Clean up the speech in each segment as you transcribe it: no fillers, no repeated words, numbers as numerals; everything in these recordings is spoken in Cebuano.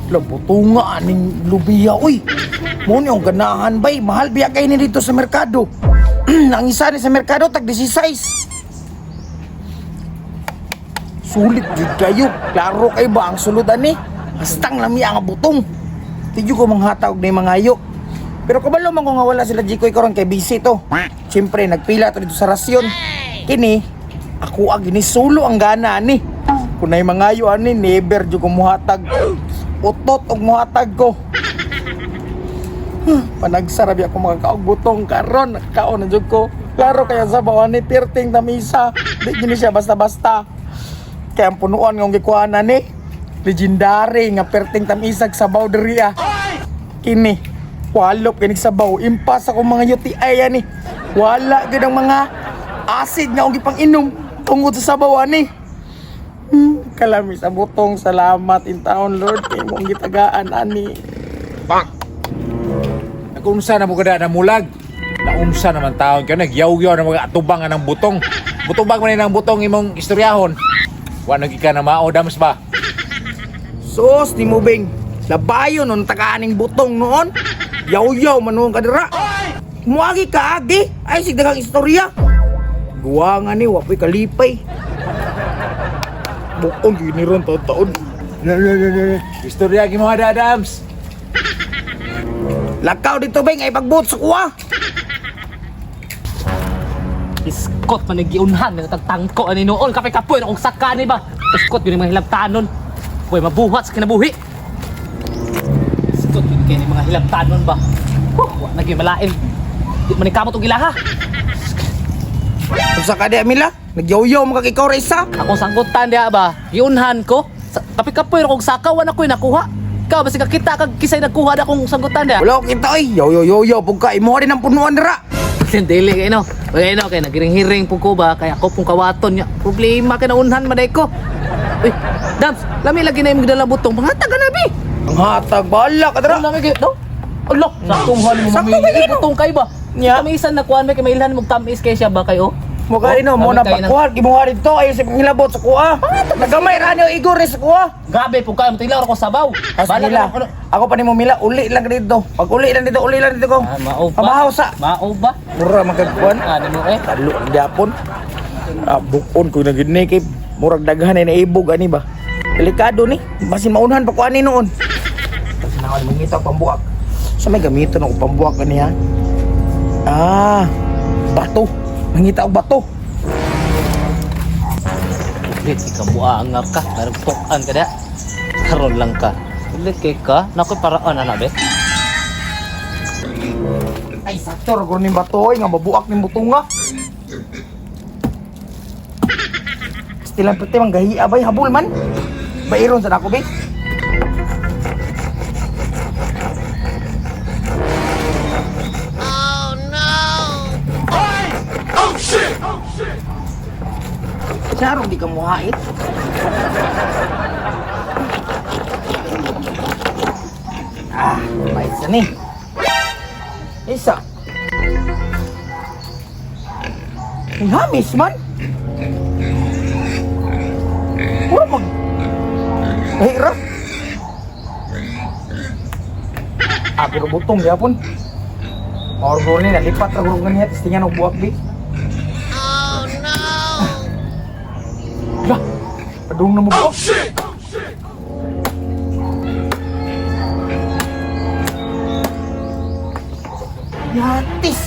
Labutunga aning lubiya uy. Mo ni ang ganahan bay, mahal biya kay ni dito sa merkado. Ang isa ni sa merkado tag 16. Sulit jud kayo. Klaro kayo ba ang sulod ani? Bastang lami ang butong. Tidyo ko manghatag og ni mangayo. Pero kabalo man ko nga wala sila Jikoy karon kay busy to. Siyempre nagpila to dito sa rasyon. Kini ako ag gini sulo ang gana ani. Kung nay mangayo ani never jud ko muhatag. Utot og muhatag ko. Panagsarabi ako makakaog butong karon nakaon na jud ko. Klaro kaya sa bawan ni pirting tamisa. Di gini siya basta-basta. Kaya ang punuan nga gikuha na ni legendary nga perting tamisag sabaw diri ah. Kini walop kinig sabaw impas ako mga UTI ani. Wala gyud ang mga acid nga akong gipang-inom tungod sa sabaw ani. Kalami sa butong, salamat in taon Lord kay mong gitagaan ani. Nag-unsa na mo kada namulag. Naunsa naman taon kayo nagyaw-yaw na mga atubang ang butong. Butubag man ang butong imong istoryahon. Wa nagi ka na mao dams ba? Sos ni Mubing, labayo nun takaaning butong noon. Yaw-yaw manuong kadira. Muagi ka agi, ay sigdagang istorya. Guwa nga ni, wapoy kalipay. Bukon gini ron taon-taon. Istorya gi mo ada Adams. Lakaw dito beng, ay pagbuot sa kuha. Iskot man giunhan nga tagtangko ani noon kape kapoy na kung saka ni ba. Iskot yun yung mga hilabtanon. Boy mabuhat sa kinabuhi. Iskot yun kay ni mga hilabtanon ba. Huh, wa na gyud malain. Di man ni kamot og ilaha. Unsa ka di Amila? Nagyaw-yaw mo kag ikaw ra isa. Akong sanggutan diha ba? Giunhan ko. Sa, kape kapoy ra kog saka wa na ko'y nakuha. Ikaw basi kakita kag kisay nagkuha na akong sanggutan diha. Wala ko kita oy. Yaw-yaw-yaw pug ka imo rin ang punuan dira. Dili kay no. Kay no kay nagiring-hiring pud ko ba kay ako pong kawaton nya. Problema kay naunhan man day ko. Uy, Dams, lami lagi na imong dala butong. Pangatag ka na bi. Ang hatag bala ka dira. Ano lami kay no? Ala, saktong hal mo Sakto mamili. ba yun? Butong kay ba? Nya. Tamisan na kuan may kay mailhan mong tamis kay siya ba kayo? Mo ka ino mo Oh, na kami kayo ng- pakuha gimuha dito ayo sa pangilabot sa kuha. Nagamay ra niyo igor sa kuha. Grabe pud kayo tilaw ko sabaw. As Bahala nila. ka na- ano? Ako pa nimo Mila, uli lang dito. Pag uli lang dito, uli lang dito ko. Ah, mao ba? Pamahaw sa. Mao ba? Mura magkagkuan. Ano mo eh? Talo ang gyapon. Ah, bukon ko na gid ni kay murag daghan na naibog ani ba. Delikado ni. Basin maunhan pa ko ani noon. Kasi na ako mangita og pambuak. Sa may gamiton ako pambuak ani ha. Ah, bato. Mangita og bato. Ulit ikaw buanga ka, narugtukan ka da. Karon lang ka. Ulit kay ka, nakoy paraan ana be. Ay, sakto ra guro ning bato oy nga mabuak ning butunga. Stilang pati man gahi abay habol man. Bairon sa nako be. Sarong di ka muhait. Ah, bait sa ni. Isa. Ang hamis man. Wala mag... Mahirap. Ah, pero butong yapon. Mauro ni nalipat ra guro ganiya tas tingnan og buwak bi. Oh no. Lah, padung na mo buwak. Yatis.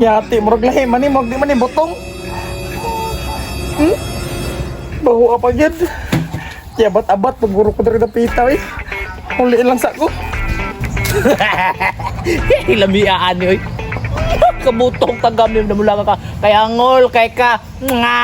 Yati, murag lahi man ni, murag di man ni butong. Baho apa gyud. Kiabat-abat paguro ko diri dapita eh. Uli lang sa ko. Lamiaan ni oy. Kabutong tagamim na mula ka. Kay angol kay ka. Nga.